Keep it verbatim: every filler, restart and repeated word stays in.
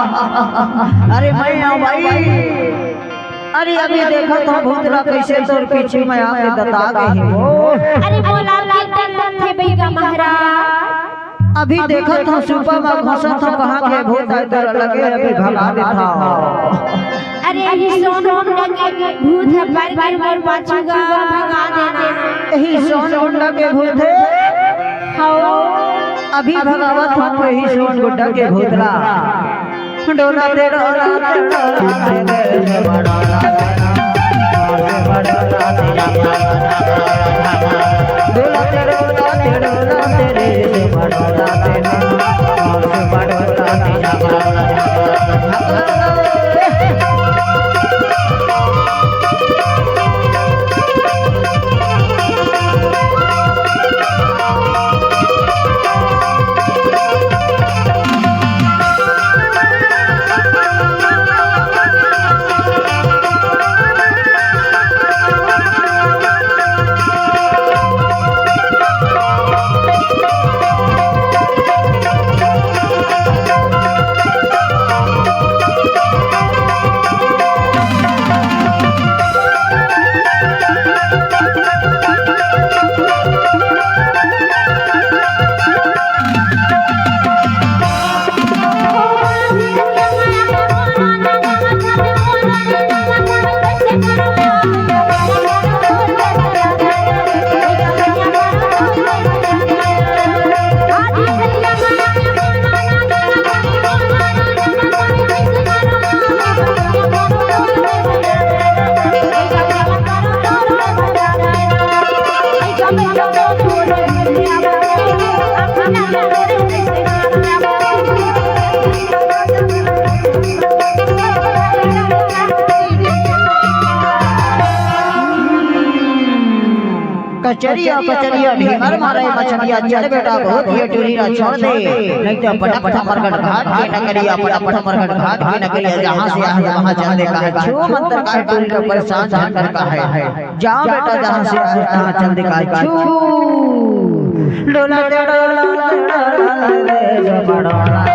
अरे मैं आंव भाई। अरे अभी देखत हंव भूत ला कइसे तोर पीछू में आके दता गे हे वो। अरे मोला के डर लगथे बइगा महाराज। अभी देखत हंव सुपा म घुसत हंव, कहां के भूत आय तोर लगे, अभी भगा देथंव। अरे इही सोन गुंडा के भूत ह, पर के मोर पाछू गा भगा देना। इही सोन गुंडा के भूत हे। हव। अभी भगावत हंव इही सोन गुंडा के भूत ला। डोला दे, डोला दे, डोला दे, डोला दे, डोला दे। कचरिया कचरिया ढेंगर मारे मछरिया, चल बेटा बहुत ये टूरी ला छोड़ दे, नहीं तो पटक ठमरगढ़ घाट के नगरिया, पटक ठमरगढ़ घाट के नगरिया, जहाँ से आए वहाँ चल दे कहे, छू मंतर का टूरी ला परेशान झन कर कहे, जा बेटा जहाँ से आए तहाँ चल दे कहे, छू। डोला दे, डोला दे, डोला दे, डोला दे।